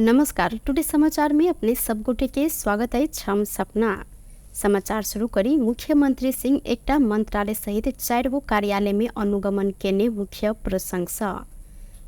नमस्कार, टुडे समाचार में अपने सब गोटे के स्वागत अछि। हम सपना। समाचार शुरू करी। मुख्यमंत्री सिंह एकटा मंत्रालय सहित 4 गो कार्यालय में अनुगमन केने मुख्य प्रसंग।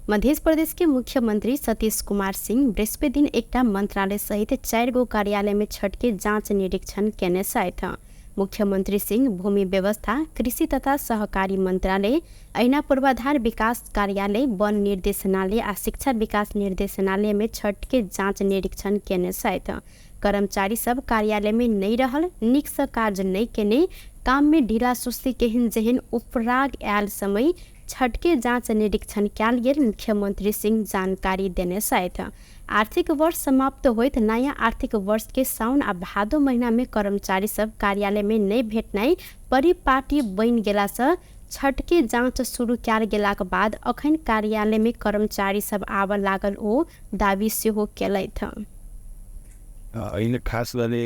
मध्य प्रदेश के मुख्यमंत्री सतीश कुमार सिंह बृहस्पति दिन एकटा मंत्रालय सहित 4 गो कार्यालय में छठ के जांच निरीक्षण केने छथि। मुख्यमंत्री सिंह भूमि व्यवस्था, कृषि तथा सहकारी मंत्रालय, ऐना पूर्वाधार विकास कार्यालय, वन निर्देशनालय आ शिक्षा विकास निर्देशनालय में छठ के जांच निरीक्षण केने छथि। कर्मचारी सब कार्यालय में नहीं रहल, निक से कार्य नहीं केने, काम में ढीला सुस्ती केहन जेहन उपराग आयल समय छठ के जांच निरीक्षण कयल गेल मुख्यमंत्री सिंह जानकारी देने छथि। आर्थिक वर्ष समाप्त होइत नया आर्थिक वर्ष के साउन आ भादो महीना में कर्मचारी सब कार्यालय में नहीं भेटनाइ परिपाटी बनि गेला से छठ के जांच शुरू कयल गेलाक बाद अखन कार्यालय में कर्मचारी सब आबऽ लागल ओ दावी सेहो केलथि। अहिले खास गरी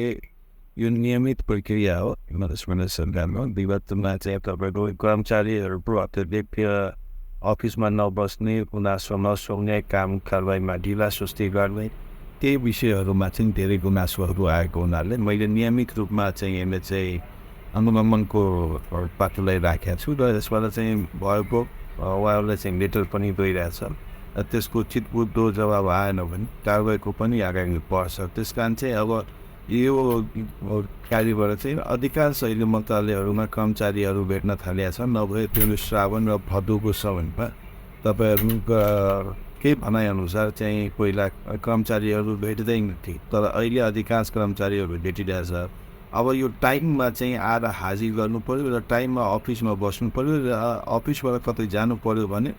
यो नियमित प्रक्रिया हो मध्य प्रदेश सरकारमा। विगतमा चाहिँ तपाईँको कर्मचारीहरूको अत्यधिक अफिसमा नबस्ने, गुनासो नसुन्ने, काम कारबाहीमा ढिला सुस्ती गर्ने, त्यही विषयहरूमा चाहिँ धेरै गुनासोहरू आएको हुनाले मैले नियमित रूपमा चाहिँ यसले चाहिँ अनुगमनको पाटोलाई राखेको छु र यसबाट चाहिँ भएको उहाँहरूलाई चाहिँ लेटर पनि गइरहेछ। त्यसको चितबुद्धो जवाब आएन भने कारबाहीको पनि अगाडि बढ्छ। त्यस कारण चाहिँ अब यो कार्यबाट चाहिँ अधिकांश अहिले मन्त्रालयहरूमा कर्मचारीहरू भेट्न थालेका छन्। नभए त्यो श्रावण र भदौको समयमा तपाईँहरूको केही भनाइअनुसार चाहिँ पहिला कर्मचारीहरू भेट्दैन थिए, तर अहिले अधिकांश कर्मचारीहरू भेटिरहेछ। अब यो टाइममा चाहिँ आएर हाजिर गर्नु पऱ्यो र टाइममा अफिसमा बस्नु पऱ्यो र अफिसबाट कतै जानु पऱ्यो भने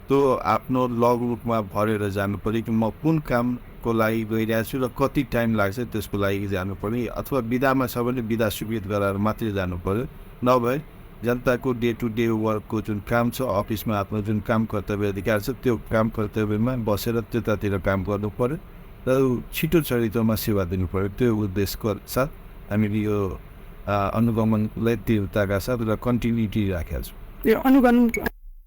त्यो आफ्नो लगबुकमा भरेर जानु पऱ्यो कि म कुन कामको लागि गइरहेको छु र कति टाइम लाग्छ त्यसको लागि जानु पऱ्यो, अथवा बिदामा छ भने बिदा स्वीकृत गराएर मात्रै जानु पऱ्यो। नभए जनताको डे टु डे वर्कको जुन काम छ, अफिसमा आफ्नो जुन काम कर्तव्य अधिकार छ त्यो काम कर्तव्यमा बसेर त्यतातिर काम गर्नु पऱ्यो र छिटो चरित्रमा सेवा दिनु पऱ्यो। त्यो उद्देश्यको साथ हामीले यो अनुगमनलाई तीव्रताका साथ र कन्टिन्युटी राखेका छौँ। यो अनुगमन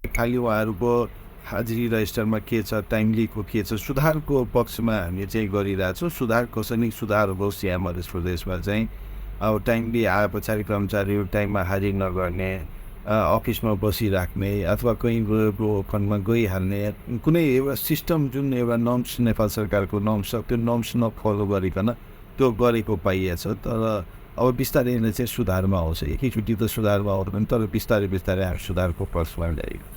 खालि उहाँहरूको हाजिरी रजिस्टरमा के छ, टाइमलीको के छ, सुधारको पक्षमा हामीले चाहिँ गरिरहेछौँ। सुधार कसरी सुधार होस् यहाँ मध्य प्रदेशमा चाहिँ अब टाइमली आए पछाडि कर्मचारीहरू टाइममा हाजिर नगर्ने, अफिसमा बसिराख्ने अथवा कहीँ गएको खण्डमा गइहाल्ने, कुनै एउटा सिस्टम जुन एउटा नर्म्स नेपाल सरकारको नर्म्स छ त्यो नर्म्स नफलो गरिकन त्यो गरेको पाइएछ। तर अब बिस्तारै यसले चाहिँ सुधारमा आउँछ, एकैचोटि त सुधारमा आउँदैन, तर बिस्तारै बिस्तारै हामी सुधारको पक्षमा ल्याएको।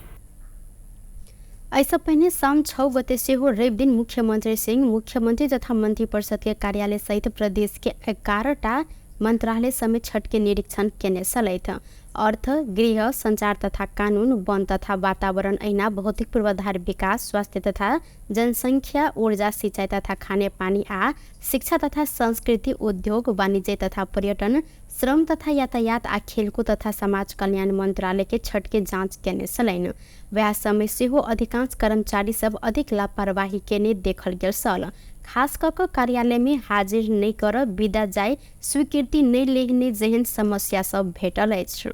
ऐसा पहिने साउन 6 गते सेहो रवि दिन मुख्यमंत्री सिंह मुख्यमंत्री तथा मंत्री परिषद के कार्यालय सहित प्रदेश के 11टा मंत्रालय समेत छठ के निरीक्षण केने छलथि। अर्थ, गृह, संचार तथा कानून, वन तथा वातावरण, ऐना भौतिक पूर्वाधार विकास, स्वास्थ्य तथा जनसंख्या, ऊर्जा, सिंचाई तथा खानेपानी आ शिक्षा तथा संस्कृति, उद्योग, वाणिज्य तथा पर्यटन, श्रम तथा यातायात आ खेलकूद तथा समाज कल्याण मंत्रालय के छठ के जांच केने छलनि। वएह समय सेहो अधिकांश कर्मचारी सब अधिक लापरवाही केने देखल गेल छल। खास कऽ कऽ कार्यालय में हाजिर नहि कर विदा जाय स्वीकृति नहि लेने जेहन समस्या सब भेटल अछि।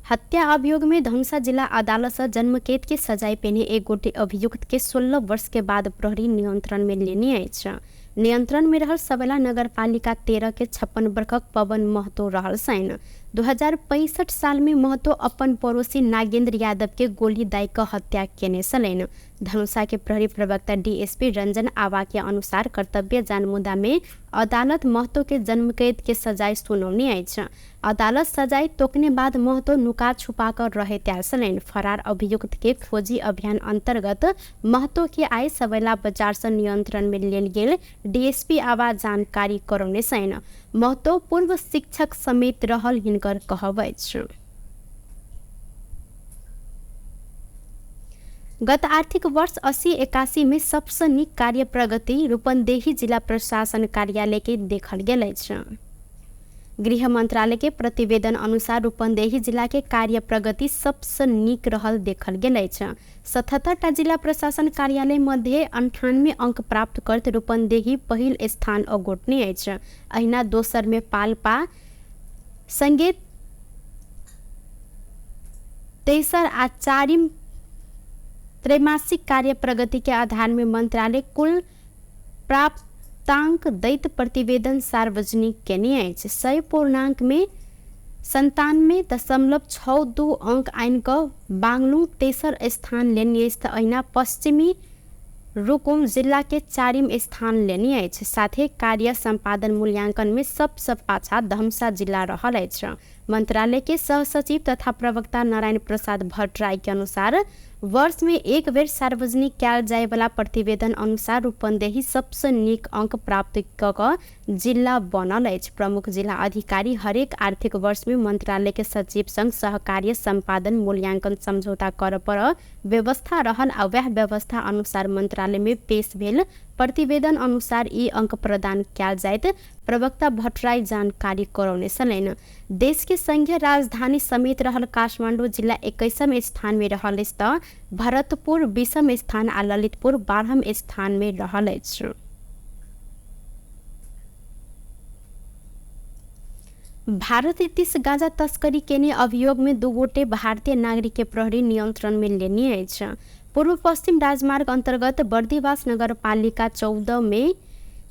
हत्या अभियोग में धनुषा जिला अदालत से जन्मकेद के सजाय पेने एक गोटे अभियुक्त के 16 वर्ष के बाद प्रहरी नियंत्रण में लेने अछि। नियंत्रण में रहल सबैला नगरपालिका 13 के 56 वर्षक पवन महतो रहल छनि। 2065 साल में महतो अपन पड़ोसी नागेंद्र यादव के गोली दाई कऽ हत्या केने छलनि। धनुषा के प्रहरी प्रवक्ता डीएसपी रंजन आवा के अनुसार कर्तव्य जान मुद्दा में अदालत महतो के जन्मकैद के सजाय सुनौने अछि। अदालत सजाय तोकने बाद महतो नुका छुपा कर रहे त्याल छलनि। फरार अभियुक्त के खोजी अभियान अंतर्गत महतो के आइ सबैला बजार से नियंत्रण में लेल गेल डीएसपी आवा जानकारी करौने छनि। महतो पूर्व शिक्षक समेत रहल हिनकर कहब अछि। गत आर्थिक वर्ष 80-81 में सबसँ नीक कार्य प्रगति रूपन्देही जिला प्रशासन कार्यालय के देखल गेल अछि। गृह मंत्रालय के प्रतिवेदन अनुसार रूपन्देही जिला के कार्य प्रगति सबसँ नीक रहल देखल गेल अछि। 77टा जिला प्रशासन कार्यालय मध्ये 98 अंक प्राप्त करैत रूपन्देही पहिल स्थान अगोटने अछि। अहिना दोसर में पाल्पा संगे तेसर आ चारिम त्रैमासिक कार्य प्रगति के आधार में मंत्रालय कुल प्राप्तांक दैत प्रतिवेदन सार्वजनिक केने अछि। 100 पूर्णांक में 97.62 अंक आनि कऽ बांगलुङ तेसर स्थान लेने अछि तऽ अहिना पश्चिमी रुकुम जिला के चारिम स्थान लेने अछि। साथे कार्य सम्पादन मूल्यांकन में सबसँ पाछा धमसा जिला रहल अछि। मंत्रालय के सहसचिव तथा प्रवक्ता नारायण प्रसाद भट्टराई के अनुसार वर्ष में एक बेर सार्वजनिक कयल जायवला प्रतिवेदन अनुसार रूपन्देही सबसँ नीक अंक प्राप्त कऽ कऽ जिला बनल अछि। प्रमुख जिला अधिकारी हरेक आर्थिक वर्ष में मंत्रालय के सचिव संग सहकार्य सम्पादन मूल्यांकन समझौता करऽ पर व्यवस्था रहल आ वएह व्यवस्था अनुसार मंत्रालय में पेश भेल प्रतिवेदन अनुसार ई अंक प्रदान कयल जाइत प्रवक्ता भट्टराई जानकारी करौने छलनि। देश के संघीय राजधानी समेत रहल काठमाडौँ जिला 21म स्थान में रहल अछि तऽ भरतपुर 20म स्थान आ ललितपुर 12म स्थान में रहल अछि। भारत दिस गांजा तस्करी केने अभियोग में 2 गोटे भारतीय नागरिक के प्रहरी नियंत्रण में लेने अछि। पूर्व पश्चिम राजमार्ग अंतर्गत बर्दिवास नगरपालिका 14 में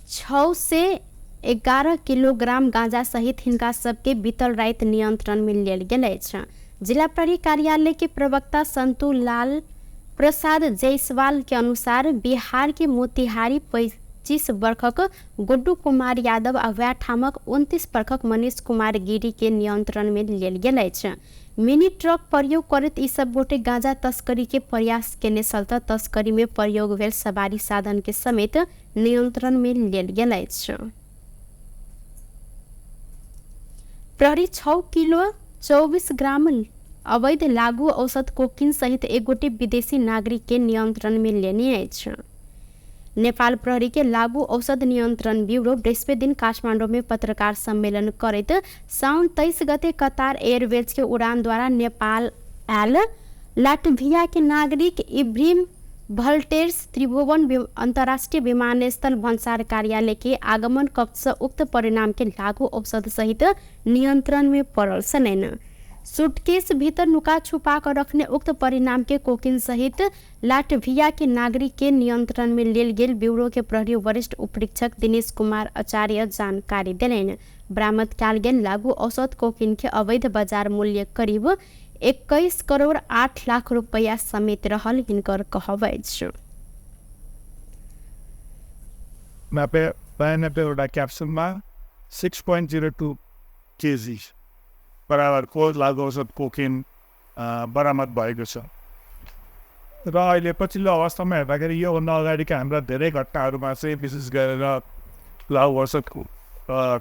611 किलोग्राम गांजा सहित हिनका सबके बीतल राति नियंत्रण में लेल गेल अछि। जिला प्रहरी कार्यालय के प्रवक्ता संतु लाल प्रसाद जायसवाल के अनुसार बिहार के मोतिहारी 25 वर्षक गुड्डू कुमार यादव आ वएह ठामक 29 वर्षक मनीष कुमार गिरी के नियंत्रण में लेल गेल अछि। मिनी ट्रक प्रयोग करैत ई सब गोटे गांजा तस्करी के प्रयास केने छल तऽ तस्करी में प्रयोग भेल सवारी साधन के समेत नियंत्रण में लेल गेल अछि। प्रहरी 6 किलो 24 ग्राम अवैध लागू औषध कोकिन सहित एक गोटे विदेशी नागरिक के नियंत्रण में लेने अछि। नेपाल प्रहरी के लागू औषध नियंत्रण ब्यूरो बृहस्पति दिन काठमाडौँ में पत्रकार सम्मेलन करैत साउन 23 गते कतार एयरवेज के उड़ान द्वारा नेपाल आयल लाटविया के नागरिक इब्राहिम भल्टेर्स त्रिभुवन अंतर्राष्ट्रीय विमानस्थल भन्सार कार्यालय के आगमन कक्ष से उक्त परिणाम के लागू औषध सहित नियंत्रण में पड़ल छलनि। सूटकेस भीतर नुका छुपा कर रखने उक्त परिणाम के कोकिन सहित लाटविया के नागरिक के नियंत्रण में लेल गेल ब्यूरो के प्रहरी वरिष्ठ उपरीक्षक दिनेश कुमार आचार्य जानकारी देलनि। बरामद कयल गेल लागू औषध कोकिन के अवैध बाजार मूल्य करीब 21 करोड़ 8 लाख रुपैया समेत रहल हिनकर कहब अछि। 92 वटा क्याप्सुलमा 6.02 केजी बराबरको लागु औषध कोकेन बरामद भएको छ। र अहिले पछिल्लो अवस्थामा हेर्दाखेरि योभन्दा अगाडिका हाम्रा धेरै घटनाहरूमा चाहिँ विशेष गरेर लागु औषध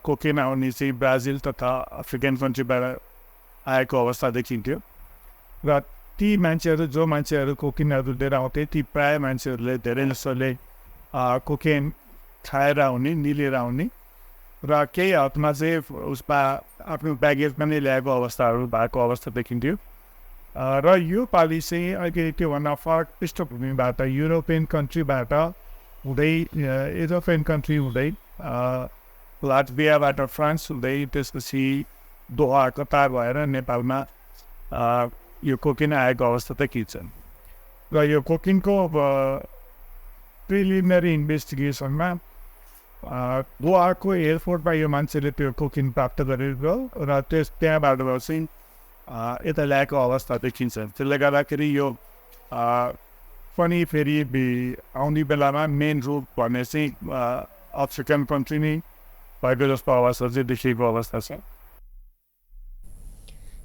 कोकेन आउने चाहिँ ब्राजिल तथा अफ्रिकन कन्ट्रीबाट आएको अवस्था देखिन्थ्यो र ती मान्छेहरू जो मान्छेहरू कोकेनहरू लिएर आउँथे ती प्राय मान्छेहरूले धेरै जसोले कोकेन खाएर आउने, निलेर आउने र केही हदमा चाहिँ उसमा आफ्नो ब्यागेजमा नै ल्याएको अवस्थाहरू भएको अवस्था देखिन्थ्यो। र यो पालि चाहिँ अलिकति त्योभन्दा फरक पृष्ठभूमिबाट युरोपियन कन्ट्रीबाट हुँदै युरोपियन कन्ट्री हुँदै लाटभियाबाट फ्रान्स हुँदै त्यसपछि दोहा कतार भएर नेपालमा यो कोकिन आएको अवस्था देखिन्छ। र यो कोकिनको प्रिलिमिनरी इन्भेस्टिगेसनमा गोवाको एयरपोर्टमा यो मान्छेले त्यो कोकिन प्राप्त गरेको र त्यहाँबाट चाहिँ यता ल्याएको अवस्था देखिन्छ। त्यसले गर्दाखेरि यो पनि फेरि आउने बेलामा मेन रुट भन्ने चाहिँ अफ्रिकन कन्ट्री नै भएको जस्तो अवस्था चाहिँ देखिएको अवस्था छ।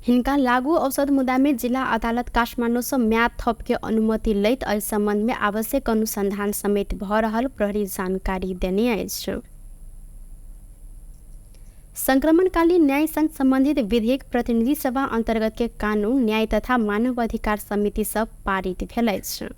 हिनका लागू औषध मुद्दा में जिला अदालत काठमाडौँ से म्याद थप के अनुमति लैत एहि संबंध में आवश्यक अनुसंधान समेत भ रहल प्रहरी जानकारी देने अछि। संक्रमणकालीन न्याय संघ संबंधित विधेयक प्रतिनिधि सभा अंतर्गत के कानून न्याय तथा मानव अधिकार समिति सब पारित भेल अछि।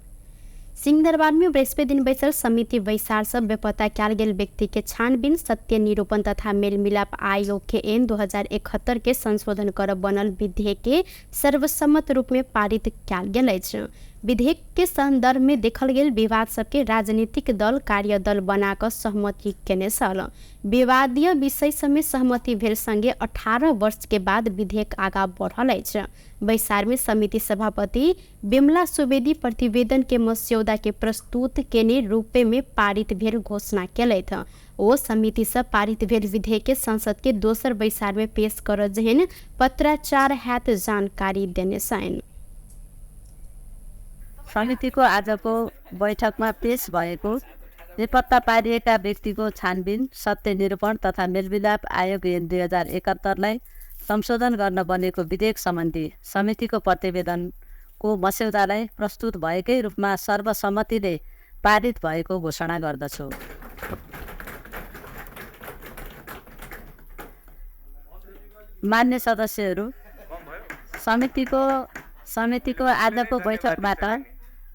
सिंहदरबार में बृहस्पति दिन बैसल समिति बैसार से बेपत्ता कयल गेल व्यक्ति के छानबीन सत्य निरूपण तथा मेलमिलाप आयोग के एन 2071 के संशोधन कर बनल विधेयक के सर्वसम्मत रूप में पारित कयल गेल अछि। विधेयक के संदर्भ में देखल गेल विवाद सबके राजनीतिक दल कार्यदल बना कऽ सहमति केने छल। विवादीय विषय सबमे सहमति भेल संगे 18 वर्ष के बाद विधेयक आगा बढ़ल अछि। बैसार में समिति सभापति बिमला सुवेदी प्रतिवेदन के मस्यौदा के प्रस्तुत केने रूपे में पारित भेल घोषणा केलथि। ओ समिति से पारित भेल विधेयक के संसद के दोसर बैसार में पेश कर जेहन पत्राचार हैत जानकारी देने छनि। समितिको आजको बैठकमा पेश भएको बेपत्ता पारिएका व्यक्तिको छानबिन, सत्य निरूपण तथा मेलमिलाप आयोग ऐन 2071लाई संशोधन गर्न बनेको विधेयक सम्बन्धी समितिको प्रतिवेदनको मस्यौदालाई प्रस्तुत भएकै रूपमा सर्वसम्मतिले पारित भएको घोषणा गर्दछु। मान्य सदस्यहरू, समितिको आजको बैठकबाट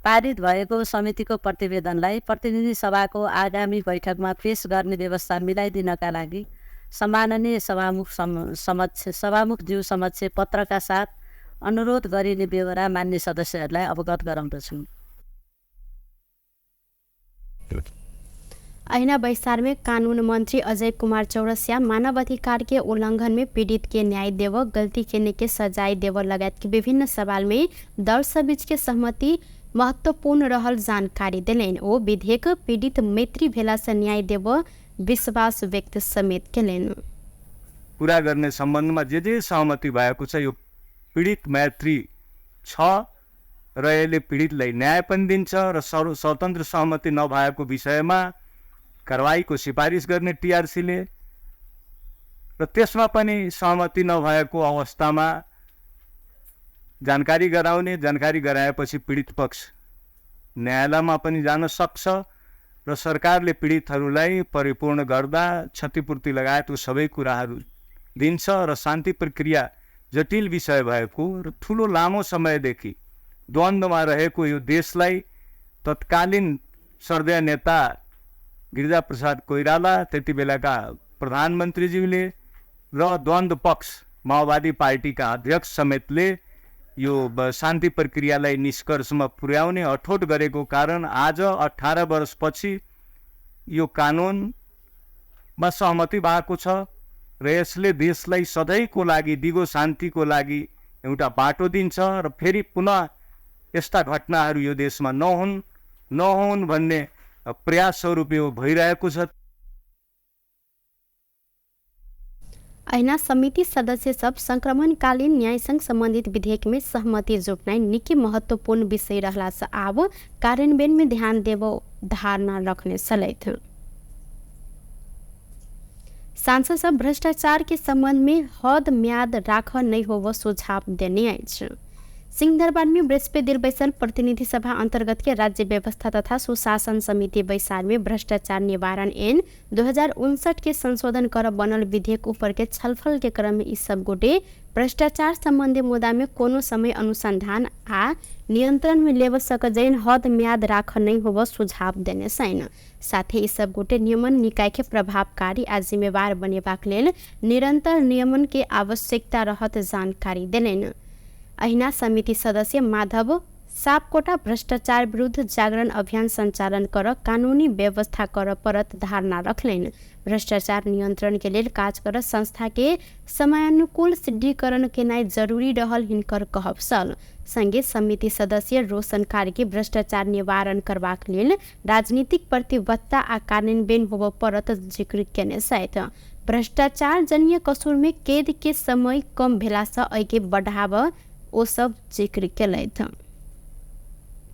पारित भएको समितिको प्रतिवेदनलाई प्रतिनिधि सभाको आगामी बैठकमा पेश गर्ने व्यवस्था मिलाइदिनका लागि सम्माननीय सभामुखज्यू समक्ष पत्रका साथ अनुरोध गरिने बेहोरा मान्य सदस्यहरूलाई अवगत गराउँदछु। अहिना बैसार में कानून मंत्री अजय कुमार चौरसिया मानवाधिकार के उल्लंघन में पीड़ित के न्याय देव, गलती केने के सजाय देव लगायत के विभिन्न सवाल में दल सब बीच के सहमति महत्वपूर्ण रहल जानकारी देलनि। ओ विधेयक पीड़ित मैत्री भेला से न्याय देव विश्वास व्यक्त समेत केलनि। पूरा गर्ने सम्बन्धमा जे जे सहमति भएको छ यो पीडित मैत्री छ र यसले पीडितलाई न्याय पनि दिन्छ र स्वतन्त्र सहमति नभएको विषयमा कारवाहीको सिफारिस गर्ने टिआरसीले र त्यसमा पनि सहमति नभएको अवस्थामा जानकारी गराउने, जानकारी गराएपछि पीडित पक्ष न्यायालयमा पनि जान सक्छ र सरकारले पीडितहरूलाई परिपूर्ण गर्दा क्षतिपूर्ति लगायतको सबै कुराहरू दिन्छ र शान्ति प्रक्रिया जटिल विषय भएको र ठुलो लामो समयदेखि द्वन्द्वमा रहेको यो देशलाई तत्कालीन सर्दय नेता गिरिजाप्रसाद कोइराला, त्यति बेलाका प्रधानमन्त्रीज्यूले र द्वन्द्व पक्ष माओवादी पार्टीका अध्यक्ष समेतले यो शान्ति प्रक्रियालाई निष्कर्षमा पुर्याउने अठोट गरेको कारण आज 18 वर्षपछि यो कानुनमा सहमति भएको छ र यसले देशलाई सधैँको लागि दिगो शान्तिको लागि एउटा बाटो दिन्छ र फेरि पुनः यस्ता घटनाहरू यो देशमा नहुन् भन्ने प्रयास स्वरूप यो भइरहेको छ। अहिना समिति सदस्य सब संक्रमणकालीन न्यायसँग सम्बन्धित विधेयक में सहमति जुटनाइ निकै महत्वपूर्ण विषय रहला से आब कार्यान्वयन में ध्यान देव धारणा रखने छलथि। सांसद सब भ्रष्टाचार के संबंध में हद म्याद राख नहीं होव सुझाव देने अछि। सिंहदरबार में बृहस्पति दिन बैसल प्रतिनिधि सभा अंतर्गत के राज्य व्यवस्था तथा सुशासन समिति बैसार में भ्रष्टाचार निवारण ऐन 2059 के संशोधन कर बनल विधेयक ऊपर के छलफल के क्रम में इस सब गोटे भ्रष्टाचार संबंधी मुद्दा में कोनो समय अनुसंधान आ नियंत्रण में लेव सक जैन हद म्याद राख नहीं होव सुझाव देने छनि। साथ ही सब गोटे नियमन निकाय के प्रभावकारी आ जिम्मेवार बनेबाक लेल निरंतर नियमन के आवश्यकता रहत जानकारी देलनि। अहिना समिति सदस्य माधव सापकोटा भ्रष्टाचार विरुद्ध जागरण अभियान संचालन कर कानूनी व्यवस्था कर परत धारणा रखलनि। भ्रष्टाचार नियंत्रण के लेल काज कर संस्था के समयानुकूल सिद्धीकरण केनाइ जरूरी रहल हिनकर कहब छल। संगे समिति सदस्य रोशन कार्की भ्रष्टाचार निवारण करबाक लेल राजनीतिक प्रतिबद्धता आ कार्यान्वयन होब परत जिक्र केने छथि। भ्रष्टाचार जन्य कसूर में कैद के समय कम भेला से एहिके बढ़ाव ओ सब जिक्र केलथि।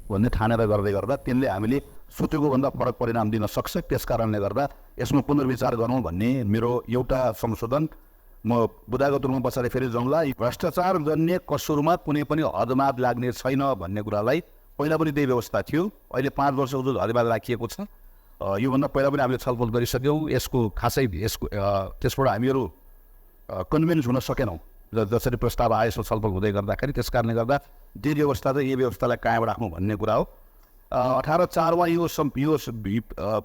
भन्ने ठानेर गर्दै गर्दा त्यसले हामीले सोचेको भन्दा फरक परिणाम दिन सक्छ। त्यस कारणले गर्दा यसमा पुनर्विचार गरौँ भन्ने मेरो एउटा संशोधन म बुदागत रूपमा पछाडि फेरि जाउँला। भ्रष्टाचार जन्य कसुरमा कुनै पनि हदमाद लाग्ने छैन भन्ने कुरालाई पहिला पनि त्यही व्यवस्था थियो, अहिले 5 वर्षको जुन हदमाद राखिएको छ योभन्दा पहिला पनि हामीले छलफल गरिसक्यौँ। यसको खासै यसको त्यसबाट हामीहरू कन्भिन्स हुन सकेनौँ जसरी प्रस्ताव आयो यसो छलफल हुँदै गर्दाखेरि। त्यस कारणले गर्दा जे व्यवस्था छ यही व्यवस्थालाई कायम राख्नु भन्ने कुरा हो। 18(4) यो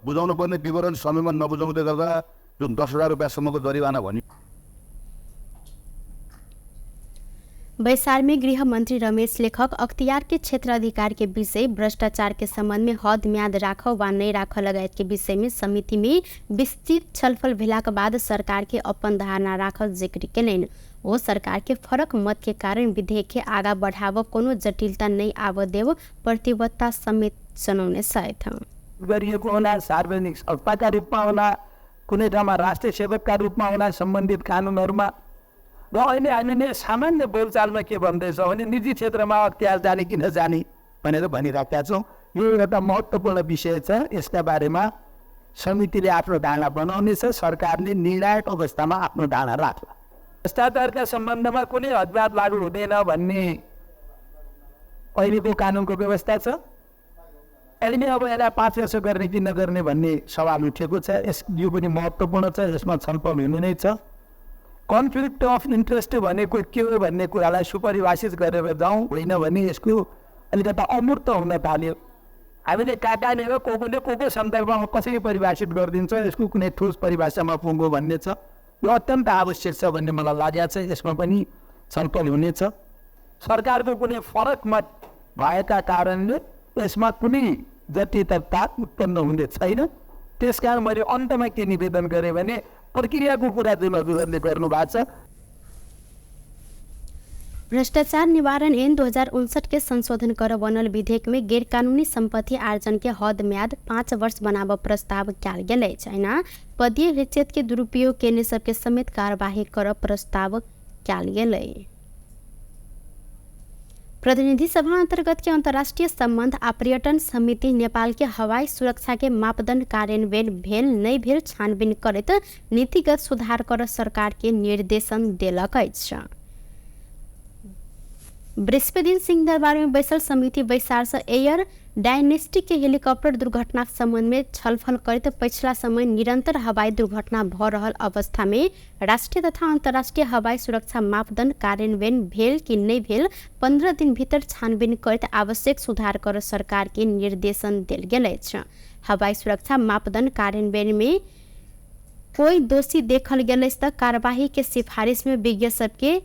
बुझाउनु पर्ने विवरण समयमा नबुझाउँदै गर्दा जुन 10,000 रुपियाँसम्मको जरिवाना भन्यो। बैसार में गृह मंत्री रमेश लेखक अख्तियार के क्षेत्राधिकार के विषय, भ्रष्टाचार के संबंध में हद म्याद राख वा नहीं राख लगायत के विषय में समिति में विस्तृत छलफल भेलाक बाद सरकार के अपन धारणा राखल जिक्र केलनि। ओ सरकार के फरक मत के कारण विधेयक के आगा बढ़ाव कोनो जटिलता नहीं आव देव प्रतिबद्धता समेत जनौने छथि। गरिएको होला, सार्वजनिक संस्थाका रूपमा होला, कुनै ठाउँमा राष्ट्रिय सेवकका रूपमा होला, सम्बन्धित कानुनहरूमा। र अहिले हामीले सामान्य बोलचालमा के भन्दैछौँ भने निजी क्षेत्रमा अख्तियार जाने कि नजाने भनेर भनिराखेका छौँ। यो एउटा महत्त्वपूर्ण विषय छ। यसका बारेमा समितिले आफ्नो धारणा बनाउनेछ, सरकारले निर्णायक अवस्थामा आफ्नो धारणा राख्ला। भ्रष्टाचारका सम्बन्धमा कुनै हदम्याद लागू हुँदैन भन्ने अहिलेको कानुनको व्यवस्था छ। अहिले अब यसलाई 5 वर्ष गर्ने कि नगर्ने भन्ने सवाल उठेको छ। यो पनि महत्त्वपूर्ण छ, यसमा छलफल हुनु नै छ। कन्फ्लिक्ट अफ इन्ट्रेस्ट भनेको के हो भन्ने कुरालाई सुपरिभाषित गरेर जाउँ, होइन भने यसको अलिकता अमूर्त हुन थाल्यो। हामीले कहाँ हो, को कोले को को सन्दर्भमा कसरी परिभाषित गरिदिन्छ, यसको कुनै ठोस परिभाषामा पुग्यो भन्ने छ। यो अत्यन्त आवश्यक छ भन्ने मलाई लागेको छ। यसमा पनि छलफल हुनेछ। सरकारको कुनै फरक मत भएका कारणले यसमा कुनै जटिलता उत्पन्न हुने छैन। त्यसकारण मैले अन्तमा के निवेदन गरेँ भने प्रक्रियाको कुरा जुन हजुरहरूले गर्नु भएको छ। भ्रष्टाचार निवारण ऐन 2059 के संशोधन कर बनल विधेयक में गैरकानूनी संपत्ति आर्जन के हद म्याद 5 वर्ष बनाव प्रस्ताव कयल गेल अछि। अहिना पदीय हैसियत के दुरुपयोग केने सबके समेत कार्यवाही कर प्रस्ताव कयल गेल। प्रतिनिधि सभा अंतर्गत के अंतर्राष्ट्रीय संबंध आ पर्यटन समिति नेपाल के हवाई सुरक्षा के मापदंड कार्यान्वयन भेल नहीं भेल छानबीन करैत नीतिगत सुधार कर सरकार के निर्देशन देलक अछि। बृहस्पति दिन सिंहदरबार में बैसल समिति बैसार से एयर डायनेस्टी के हेलीकॉप्टर दुर्घटना के संबंध में छलफल करैत पछिला समय निरंतर हवाई दुर्घटना भ रहल अवस्था में राष्ट्रीय तथा अंतर्राष्ट्रीय हवाई सुरक्षा मापदंड कार्यान्वयन भेल कि नहीं भेल 15 दिन भीतर छानबीन करैत आवश्यक सुधार कर सरकार के निर्देशन देल गेल अछि। हवाई सुरक्षा मापदंड कार्यान्वयन में कोई दोषी देखल गेल अछि त कार्यवाही के सिफारिश में विज्ञ सबके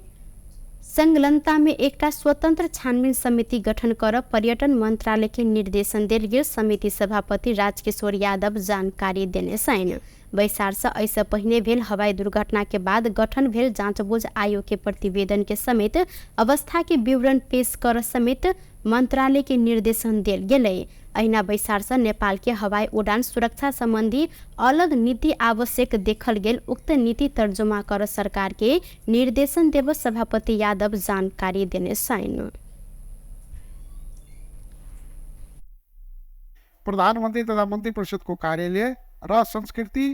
संलग्नता में एकटा स्वतंत्र छानबीन समिति गठन कर पर्यटन मंत्रालय के निर्देशन देल गेल समिति सभापति राजकिशोर यादव जानकारी देने छनि। बैसार से एहिसँ पहिने भेल हवाई दुर्घटना के बाद गठन भेल जांचबूझ आयोग के प्रतिवेदन के समेत अवस्था के विवरण पेश कर समेत मंत्रालय के निर्देशन देल गेलै। अहिना बैसार से नेपाल के हवाई उड़ान सुरक्षा संबंधी अलग नीति आवश्यक देखल गेल उक्त नीति तर्जुमा कर सरकार के निर्देशन देव सभापति यादव जानकारी देने छनि। प्रधानमन्त्री तथा मन्त्री परिषदको कार्यालय र संस्कृति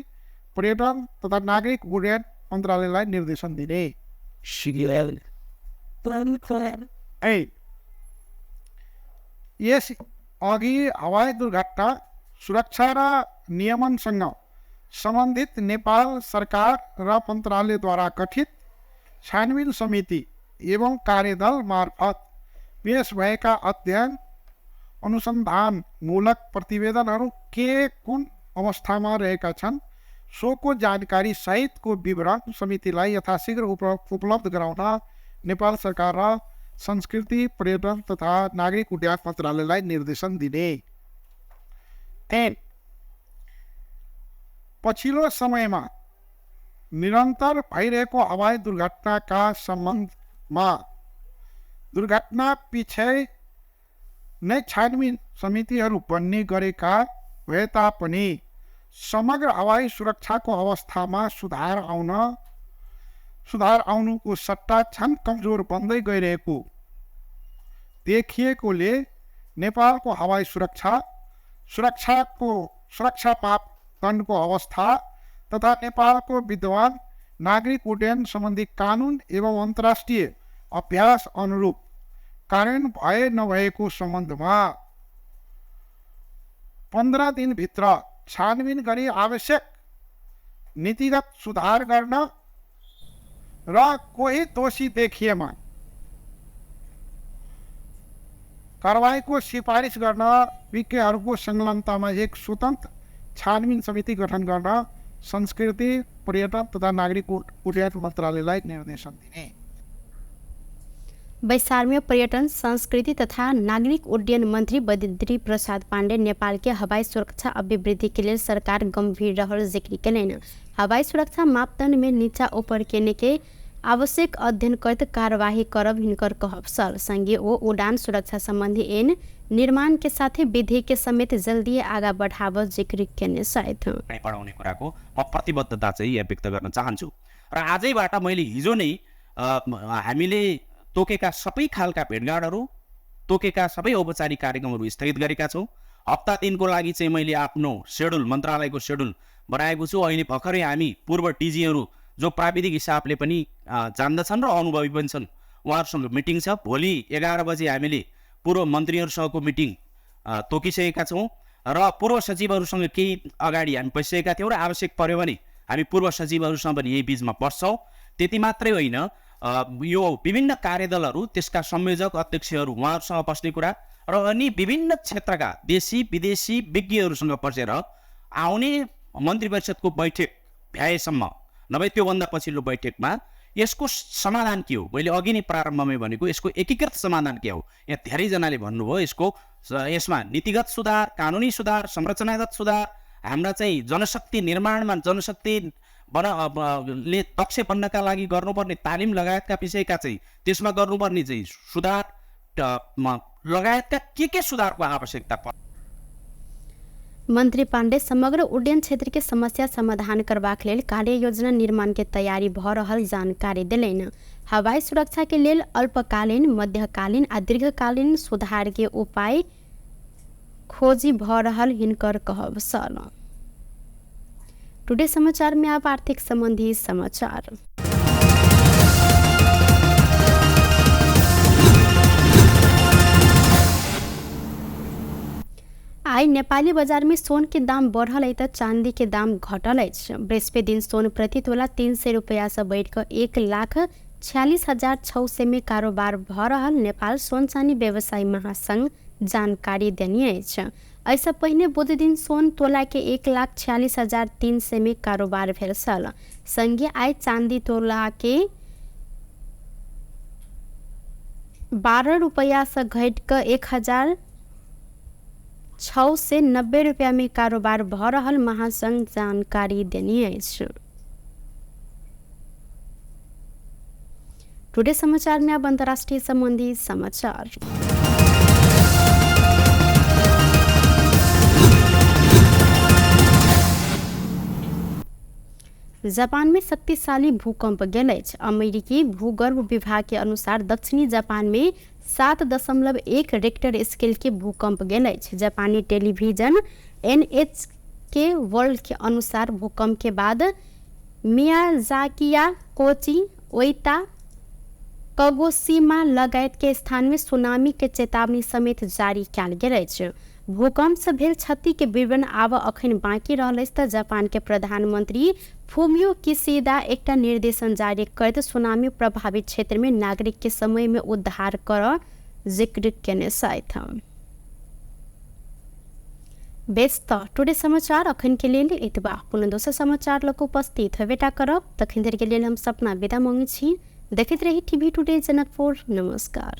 पर्यटन तथा नागरिक उड्डयन मन्त्रालयलाई निर्देशन दिने। यस अघि हवाई दुर्घटना सुरक्षा र नियमनसँग सम्बन्धित नेपाल सरकार र मन्त्रालयद्वारा गठित छानबिन समिति एवं कार्यदल मार्फत पेश भएका अध्ययन अनुसन्धानमूलक प्रतिवेदनहरू के कुन अवस्थामा रहेका छन् सोको जानकारी सहितको विवरण समितिलाई यथाशीघ्र उपलब्ध गराउन नेपाल सरकार र संस्कृति पर्यटन तथा नागरिक उड्डयन मन्त्रालयलाई निर्देशन दिने। 3 पछिल्लो समयमा निरन्तर भइरहेको हवाई दुर्घटनाका सम्बन्धमा दुर्घटना पछि नै छानबिन समितिहरू बन्ने गरेका भए तापनि समग्र हवाई सुरक्षाको अवस्थामा सुधार आउनुको सट्टा झन् कमजोर बन्दै गइरहेको देखिएकोले नेपालको हवाई सुरक्षा सुरक्षा मापदण्डको अवस्था तथा नेपालको विद्यमान नागरिक उड्डयन सम्बन्धी कानुन एवं अन्तर्राष्ट्रिय अभ्यास अनुरूप कार्यान्वयन भए नभएको सम्बन्धमा 15 दिनभित्र छानबिन गरी आवश्यक नीतिगत सुधार गर्न र कोही दोषी देखिएमा कारवाहीको सिफारिस गर्न विज्ञहरूको संलग्नतामा एक स्वतन्त्र छानबिन समिति गठन गर्न संस्कृति पर्यटन तथा नागरिक उड्डयन मन्त्रालयलाई निर्देशन दिने। बैसार में पर्यटन संस्कृति तथा नागरिक उड्डयन मंत्री बद्री प्रसाद पांडे नेपाल के हवाई सुरक्षा अभिवृद्धि के लेल सरकार गंभीर रहल जिक्र केलनि। हवाई सुरक्षा मापदंड में नीचा ऊपर केने के आवश्यक अध्ययन करत कार्यवाही करब हिनकर कहब छल। संगे ओ उड़ान सुरक्षा संबंधी ऐन निर्माण के साथे विधि के समेत जल्दी आगा बढ़ाव जिक्र केने छथि। बढाउने कुराको म प्रतिबद्धता चाहिँ यहाँ व्यक्त गर्न चाहन्छु र आजैबाट मैले हिजो नै हामीले तोकेका सबै खालका भेटघाटहरू, तोकेका सबै औपचारिक कार्यक्रमहरू स्थगित गरेका छौँ। हप्ता दिनको लागि चाहिँ मैले आफ्नो सेड्युल, मन्त्रालयको सेड्युल बनाएको छु। अहिले भर्खरै हामी पूर्व डिजीहरू जो प्राविधिक हिसाबले पनि जान्दछन् र अनुभवी पनि छन्, उहाँहरूसँग मिटिङ छ। भोलि 11 बजे हामीले पूर्व मन्त्रीहरूसँगको मिटिङ तोकिसकेका छौँ र पूर्व सचिवहरूसँग केही अगाडि हामी बसिसकेका थियौँ र आवश्यक पऱ्यो भने हामी पूर्व सचिवहरूसँग पनि यही बिचमा बस्छौँ। त्यति मात्रै होइन, यो विभिन्न कार्यदलहरू, त्यसका संयोजक अध्यक्षहरू उहाँहरूसँग बस्ने कुरा र अनि विभिन्न क्षेत्रका देशी विदेशी विज्ञहरूसँग बसेर आउने मन्त्री परिषदको बैठक भ्याएसम्म, नभए त्योभन्दा पछिल्लो बैठकमा यसको समाधान के हो, मैले अघि नै प्रारम्भमै भनेको यसको एकीकृत समाधान के हो। यहाँ धेरैजनाले भन्नुभयो यसको यसमा नीतिगत सुधार, कानुनी सुधार, संरचनागत सुधार, हाम्रा चाहिँ जनशक्ति निर्माणमा जनशक्ति ले दक्ष बन्नका लागि गर्नुपर्ने तालिम लगायतका विषयका चाहिँ त्यसमा गर्नुपर्ने चाहिँ सुधार लगायतका के सुधारको आवश्यकता पर्छ। मंत्री पांडे समग्र उड्डयन क्षेत्र के समस्या समाधान करबाक लेल कार्य योजना निर्माण के तैयारी भ रहल जानकारी देलनि। हवाई सुरक्षा के लेल अल्पकालीन, मध्यकालीन आ दीर्घकालीन सुधार के उपाय खोजी भ रहल हिनकर कहब छल। टुडे समाचार में आप आर्थिक संबंधी समाचार। आई नेपाली बजार में सोन के दाम बढ़ल है त चांदी के दाम घटल अछि। बृहस्पति दिन सोन प्रति तोला 300 रुपया से बढ़िकर 1,46,600 में कारोबार भ रहल नेपाल सोन चानी व्यवसायी महासंघ जानकारी देने अछि। एहिसँ पहिने बुध दिन सोन तोला के 1,46,300 में कारोबार भेल छल। संगे आइ चांदी तोला के 12 रुपया से घटि कऽ 1,690 रुपया में कारोबार भ रहल महासंघ जानकारी देने अछि। टुडे समाचार में अब अंतर्राष्ट्रीय संबंधी समाचार। जापान में शक्तिशाली भूकंप गेल अछि। अमेरिकी भूगर्भ विभाग के अनुसार दक्षिणी जापान में 7.1 रेक्टर स्केल के भूकंप गेल अछि। जापानी टेलीविजन NHK वर्ल्ड के अनुसार भूकंप के बाद मियाजाकिया, कोची, ओइता, कगोशिमा लगायत के स्थान में सुनामी के चेतावनी समेत जारी कयल गेल अछि। भूकंप से भेल क्षति के विवरण आब अखन बाँकी रहल अछि त जापान के प्रधानमंत्री फुमियो किशिदा एकटा निर्देशन जारी करैत सुनामी प्रभावित क्षेत्र में नागरिक के समय में उद्धार कर जिक्र केने छथि। बेस त टुडे समाचार अखन के लेल एतबा। पुनः दोसर समाचार लग उपस्थित हेबेटा करब। तखन धरि के लेल हम सपना विदा मांगै छी। देखैत रही टीवी टुडे जनकपुर। नमस्कार।